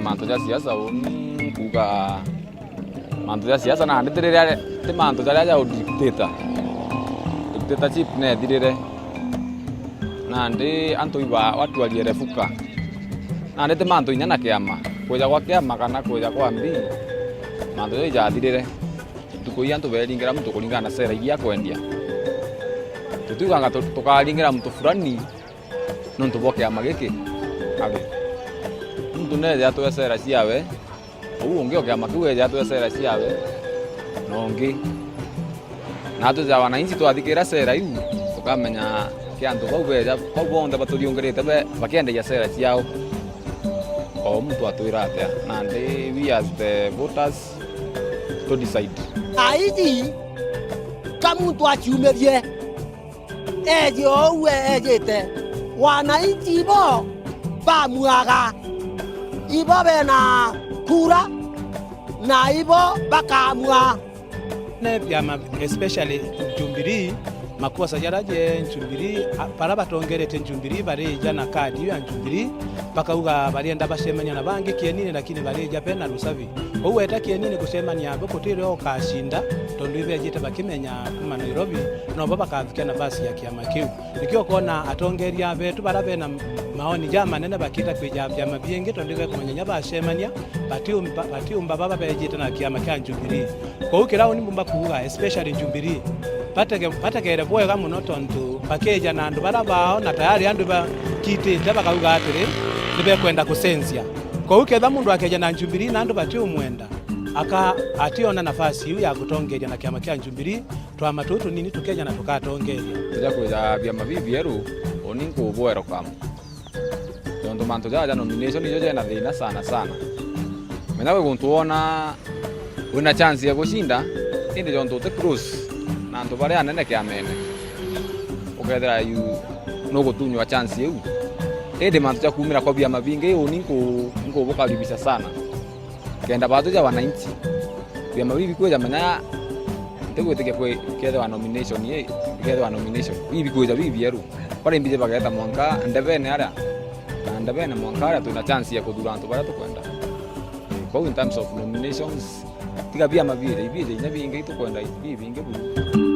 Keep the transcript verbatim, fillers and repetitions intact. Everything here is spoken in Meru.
Mantu ja siasa uni nkuuga mantu ja siasa nandi ti riria, ti mantu jaria ja udictator. Dictatorship neethirire. Nandi antu iba watu walierefuka. Nandi ti mantu inya na kiama. Kwija gwa kiama kana kwija kwa mbi, mantu jau ijathirire. Ntuku ii antu beeringira muntu kuringana na sera iria akwendia. Tutiuganga tu-, tukaringira muntu fulani nontu bwa kiama giki. Ari. Muntu neeje atwe sera ciawe, uu ungi o kiama kiu eeje atwe sera ciawe, na ungi. Natwe ja wananchi twathikira sera iu, tukamenya ki antu bau beeja, bau bonthe baturiungirite be-, bakiendagia sera ciao. O muntu atwira atia, nandi we as the voters, to decide. Aiji ka muntu aciumirie, eeje o uu eejite, wananchi ibo bamuaga, ibo bena kura, na ibo bakamua. Ne biama, especially Jubilee, makosa jaria je Jubilee, a-, baria batongeretie Jubilee barija na kadi iu ya Jubilee, bakauga barienda bacemania na bangi kienini, lakini barija bena rusabi. Kou weta kienini gucemania abo gutiri o ukacinda, tondu ibejite bakimenya kuma Nairobi, nobo bakafikia nafasi ya kiama kiu. Nikio ukoona atongeria betu baria bena maoni jamanene bakita kwija biama bingi, tondu ibekumenya inya bacemania, batiumba, batiumba baba bejite na kiama kia Jubilee. Kou kiria uni mbumba kuuga, especially Jubilee, batege-, bategere bwega mono, tontu bakeja na andu baria bao, na tayari andu bakitite bakauga atiri, nibekwenda kucenjia. Kou ketha mundu akeja na Jubilee na andu batiumwenda, aka-, ationa nafasi iu ya gutongeria na kiama kia Jubilee, twama tuu tunini tukeja na tukatongeria. Tuja kwija biama bibieru, uni nkubwero kamu. Tontu mantu jaja ja nomination ijo jena thina sana sana. Menya gwi guntu wona wina chance ya gucinda, indi jontu uti close na antu baria anene kiamene, ukethira yu nugutunywa chance iu. Indi mantu ja kuumira kwa biama bingi, uni nku-, nkubukaribisha sana. Kenda batu ja wananchi. Biama bibi kwija menya ntigwitikia kwi-, kethirwa nomination ii, kethirwa nomination. Bibi kwija bibieru. Baria mbiji bageta mwanka ndebene aria. Na ndebene mwanka aria twina chance ya kuthura antu baria tukwenda. Kwou in terms of nominations, tiga biama biije, ibiije inya bingi itukwenda bibingi buru.